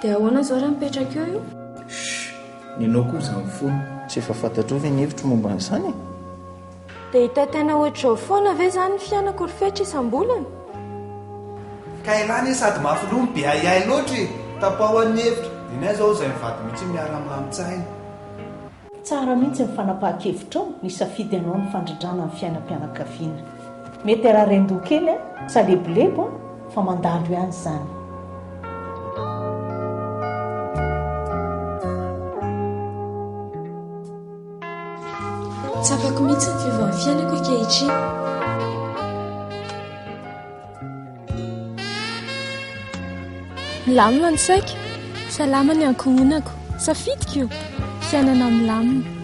Dia ahoana izao raha mipetraka eo io? Shh! Nenao koa izany foana. Tsy efa fantatrao ve ny hevitro momba an'izany e? Dia hitaitaina ohatr'izao foana ve izany ny fiainako ry Fetra isam-bolana? Ka elah anie sady mafy loha no be ahiahy loatra e! Tapaho an'ny hevitra. Nenay zao izay mivady mihitsy miara-milamin-tsaina. Tsara mihitsy ny fanapahan-kevitrao nisafidy anao ny fandrindrana ny fiainam-pianakaviana. Mety hararen-doha kely an, salebolebo an, fa mandalo ihany izany. Tsapako mihitsy ny fiovan'ny fiainako ankehitriny. Milamina ny saiko, salama ny ankohonako. Safidiko io, fiainana milamina.